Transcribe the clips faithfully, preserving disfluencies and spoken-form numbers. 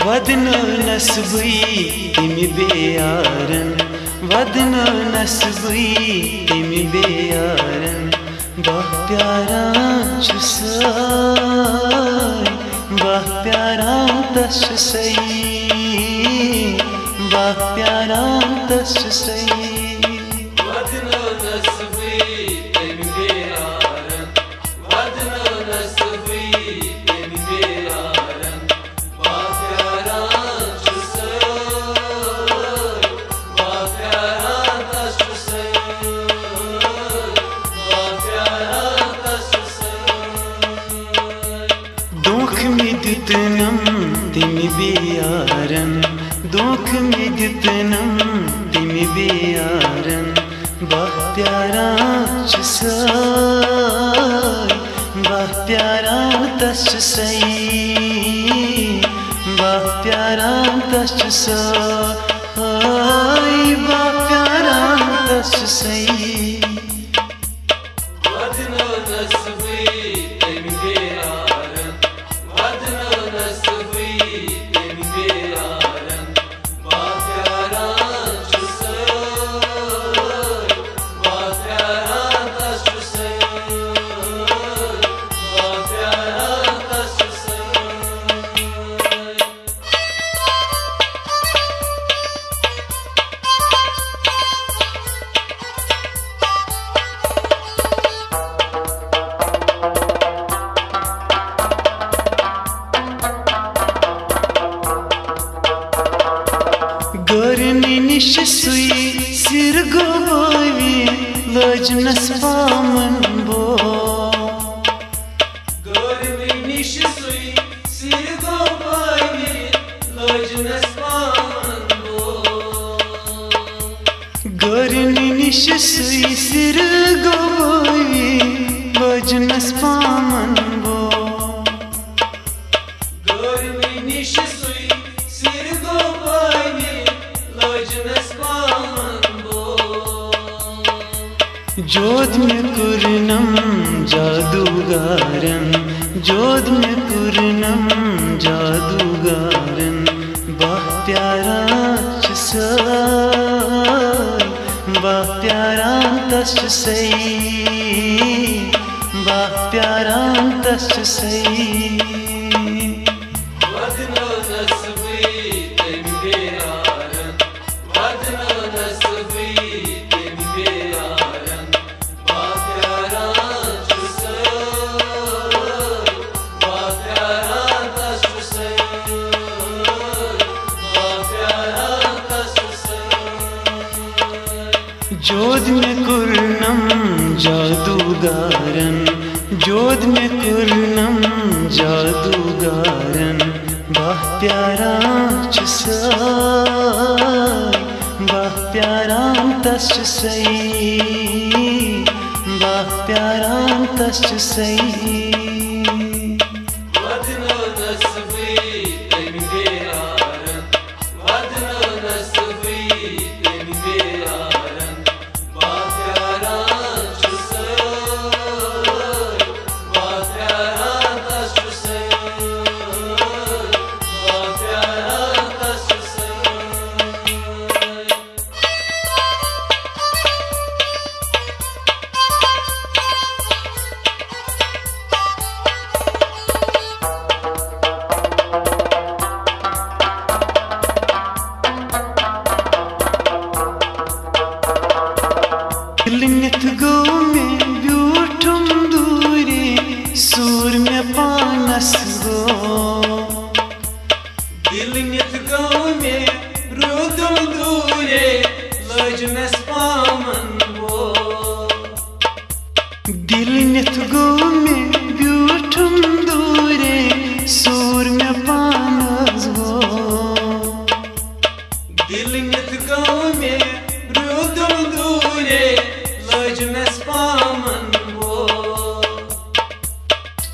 ودنٲونس بٕے تٔمۍ بے یارن، ودنٲونس بٕے تٔمۍ بے یارن۔ بہہ پیاران چھُسے، بہہ پیاران تس چھُسے، بہہ پیاران تس چھُسے۔ ودنٲونس بٕے تٔمۍ بے یارن، ودنٲونس بٕے تٔمۍ بے یارن۔ بہہ پیاران چھُسے، بہہ پیاران تس چھُسے، بہہ پیاران تس چھُسے۔ دھوکہٕ مےٚ دیُتنم تٔمۍ بے یارن، دھوکہٕ مےٚ دیُتنم تٔمۍ بے یارن۔ بہہ پیاران چھُسے، بہہ پیاران تس چھُسے، بہہ پیاران تس چھُسے، بہہ پیاران تس چھُسے۔ ودنٲونس بٕے تٔمۍ بے یارن، ودنٲونس بٕے تٔمۍ بے یارن۔ بہہ پیاران چھُسے، بہہ پیاران تس چھُسے، بہہ پیاران تس چھُسے۔ گرنہِ نِش سُے سِر گوٚو بٲوی، لٲجنس پامن بو۔ گرنہِ نِش سُے سِر گوٚو بٲوی، لٲجنس پامن بو۔ گرنہِ نِش سُے سِر گوٚو بٲوی، لٲجنس پامن بو۔ گرنہِ نِش سُے سِر گوٚو بٲوی، لٲجنس پامن بو۔ جود مےٚ کوٚرنم جادوگارن، جود مےٚ کوٚرنم جادوگارن۔ بہہ پیاران چھُسے، بہہ پیاران تس چھُسے، بہہ پیاران تس چھُسے۔ ودنٲونس بٕے تٔمۍ بے یارن، ودنٲونس بٕے تٔمۍ بے یارن۔ بہہ پیاران چھُسے، بہہ پیاران تس چھُسے، بہہ پیاران تس چھُسے۔ جود مےٚ کوٚرنم جادوگارن، جود مےٚ کوٚرنم جادوگارن۔ بہہ پیاران چھُسے، بہہ پیاران تس چھُسے، بہہ پیاران تس چھُسے۔ ودنٲونس بٕے تٔمۍ بے یارن، ودنٲونس بٕے تٔمۍ بے یارن۔ بہہ پیاران چھُسے، بہہ پیاران تس چھُسے، بہہ پیاران تس چھُسے۔ دِل نِتھ گوٚو مےٚ بیوٗٹھُم دوٗرے، سوٗر مےٚ پانس گوٚو۔ دِل نِتھ گوٚو مےٚ روٗدُم دوٗرے، لٲجنس پامن بو۔ دِل نِتھ گوٚو مےٚ بیوٗٹھُم دوٗرے، سوٗر مےٚ پانس گوٚو۔ دِل نِتھ گوٚو مےٚ روٗدُم دوٗرے، لٲجنس پامن بو۔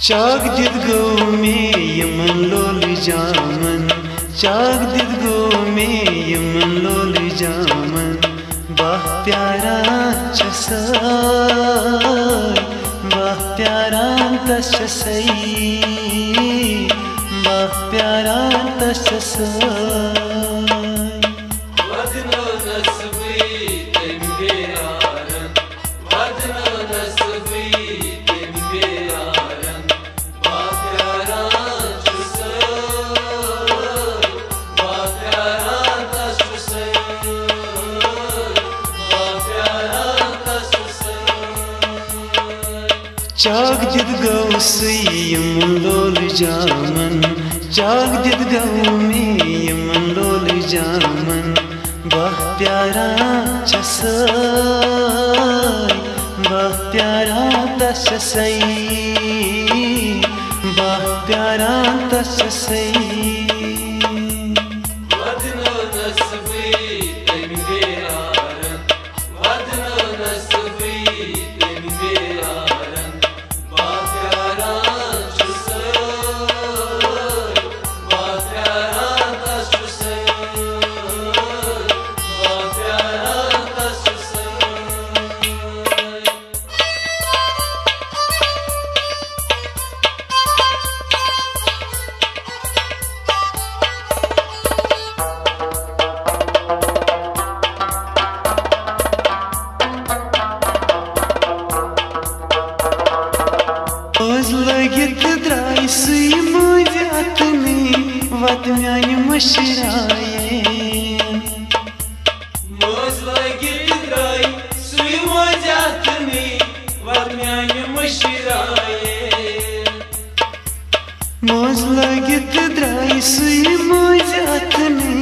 چاک دِتھ گوٚو مےٚ یِمن لولہٕ جامن، چاک دِتھ گوٚو مےٚ یِمن لولہٕ جامن۔ بہہ پیاران چھُسے، بہہ پیاران تس چھُسے، بہہ پیاران تس چھسے۔ ودنٲونس بٕے تٔمۍ پیارن، ودنٲونس بٕے تٔمۍ پیارن۔ بہٕ پیاران چھُسے، بہٕ پیاران تس چھُسے، بہٕ پیاران تس چھُسے۔ چاک دِتھ گوٚو سُہ یِمن لولہٕ جامن، چاک دِتھ گوٚو مےٚ یِمن لولہٕ جامن۔ بہٕ پیاران چھسے، بہٕ پیاران تس چھسے، بہٕ پیاران تس چھسے۔ ودنٲونس بٕے تٔمۍ پیارن، ودنٲونس بٕے تٔمۍ پیارن۔ بہٕ پیاران چھُسے، بہٕ پیاران تس چھُسے، بہٕ پیاران تس چھُسے۔ منٛز لٲگِتھ درٛاے سُے مٲنٛزِ اَتھنٕے، وَتہٕ میٛانہِ مٔشرایے۔ منٛز لٲگِتھ درٛاے سُے مٲنٛزِ اَتھنٕے، وَتہٕ میٛانہِ مٔشرایے۔ منٛز لٲگِتھ درٛاے سُے مٲنٛزِ اَتھنٕے،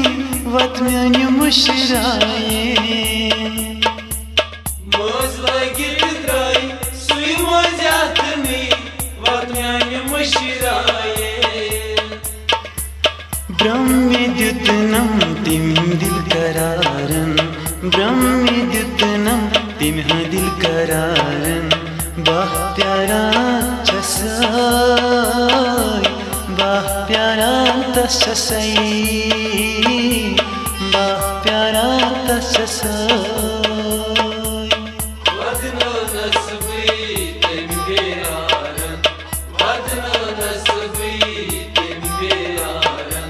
وَتہٕ میٛانہِ مٔشرایے۔ منٛز لٲگِتھ درٛاے سُے مٲنٛزِ اَتھنٕے، وَتہٕ میٛانہِ مٔشرایے۔ برٛونٛہہ مےٚ دیُتنم تٔمۍ دِل قرارن، برٛونٛہہ مےٚ دیُتنم تٔمۍ ہا دِل قرارن۔ بہٕ پیاران چھسے، بہٕ پیاران تس چھسے، بہٕ پیاران تس چھسے۔ ودنٲونس بٕے تٔمۍ پیارن، ودنٲونس بٕے تٔمۍ پیارن۔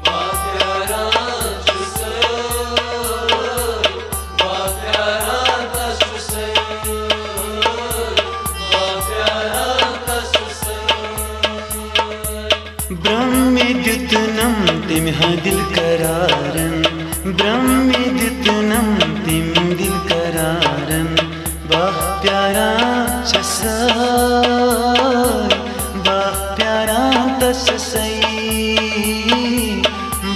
بہٕ پیاران چھُسے، بہٕ پیاران تس چھُسے، بہٕ پیاران تس چھُسے۔ برٛونٛہہ مےٚ دیُتنم تٔمۍ ہا دِل قرارن، برٛونٛہہ مےٚ دیُتنم تٔمۍ دِل قرارن۔ بہٕ پیاران چھسے، بہٕ پیاران تس چھسے،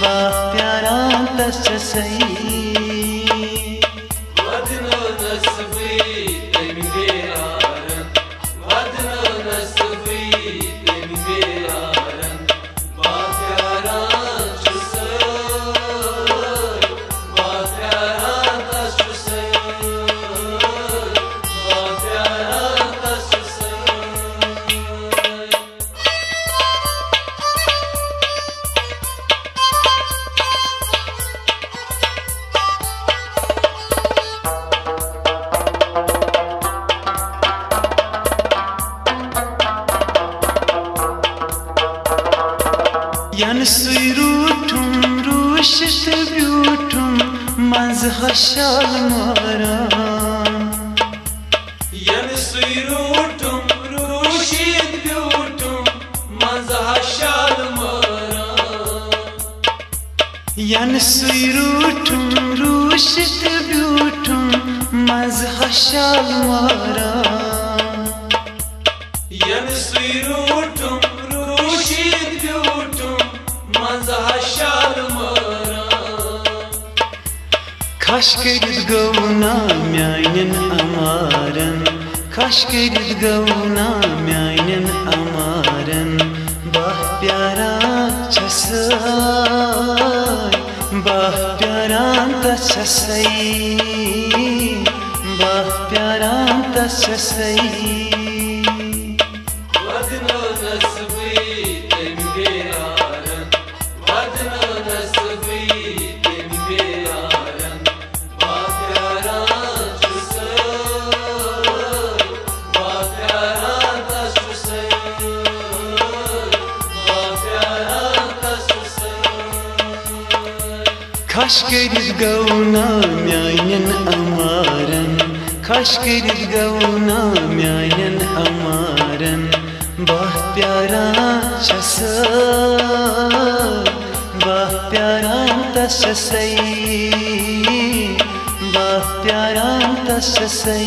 بہٕ پیاران تس چھسے۔ ودنٲونس بٕے تٔمۍ پیارن، ودنٲونس بٕے تٔمۍ پیارن۔ بہٕ پیاران چھُسے، بہٕ پیاران تس چھُسے، بہٕ پیاران تس چھُسے۔ ینہٕ سُے روٗٹھُم روٗشِتھ بیوٗٹھُم، منٛزٕ ہا شال مٲران۔ ینہٕ سُے روٗٹھُم روٗشِتھ بیوٗٹھُم، منٛزٕ ہا شال مٲران۔ ینہٕ سُے روٗٹھُم روٗشِتھ بیوٗٹھُم، منٛزٕ ہا شال مٲران۔ ینہٕ سُے روٗٹھُم روٗشِتھ بیوٗٹھُم، منٛزٕ ہا شال مٲران۔ کھش کٔرِتھ گوٚو نا میانٮ۪ن امارن، کھش کٔرِتھ گوٚو نا میانٮ۪ن امارن۔ بہٕ پیاران چھسے، بہٕ پیاران تس چھسے، بہٕ پیاران تس چھسے۔ ودنٲونس بٕے تٔمۍ پیارن، ودنٲونس بٕے تٔمۍ پیارن۔ بہٕ پیاران چھُسے، بہٕ پیاران تس چھُسے، بہٕ پیاران خۄش کٔرِتھ گوٚو نا میانٮ۪ن امارن، خۄش کٔرِتھ گوٚو نا میانٮ۪ن امارن۔ بہہ پیاران چھسے، بہہ پیاران تس چھسے، بہہ پیاران تس چھسے۔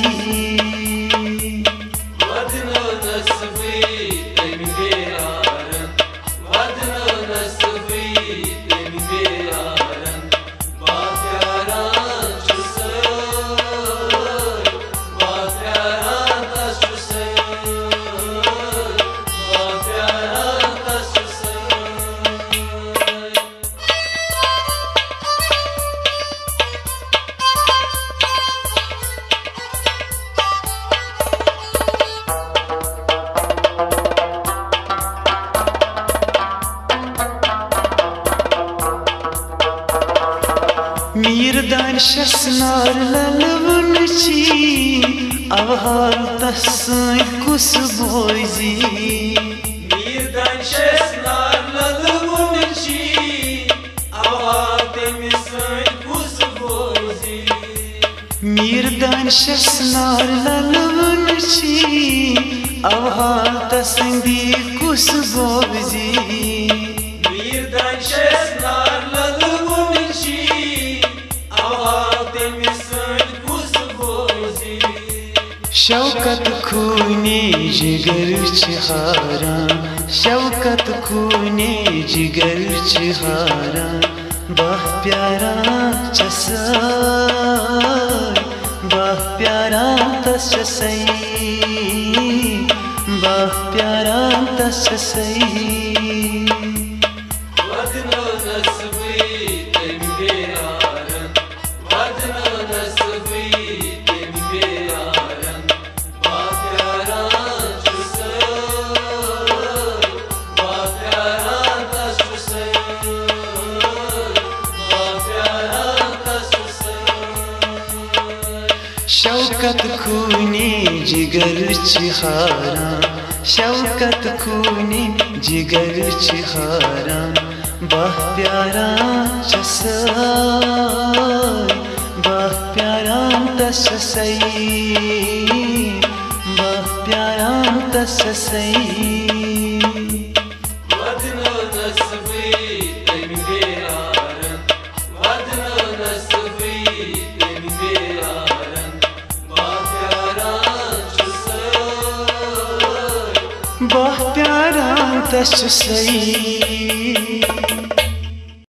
میٖر دانشس نار للوُن چی، اوحال تس سۭتۍ کُس بوزی؟ میٖر دانشس نار للوُن چی، اوحال تٔمِس سۭتۍ کُس بوزی؟ میٖر دانشس نار للوُن چی، اوحال تسٕنٛدی کُس بوزی؟ میٖر دانشس نار للوُن چی، اوحال تٔمِس سۭتۍ کُس بوزی؟ شوکت خوٗنی جگر چھِ ہاران، شوکت خوٗنی جگر چھِ ہاران۔ بہہ پیاران چھسے، بہہ پیاران تس چھسے، بہہ پیاران تس چھسے۔ شوکت خوٗنی جگر چھِ ہاران، شوکت خوٗنی جگر چھِ ہاران۔ بہہ پیاران چھسے، بہہ پیاران تس چھسے، بہہ پیاران تس چھسے۔ بہہ پیاران تس چھسے۔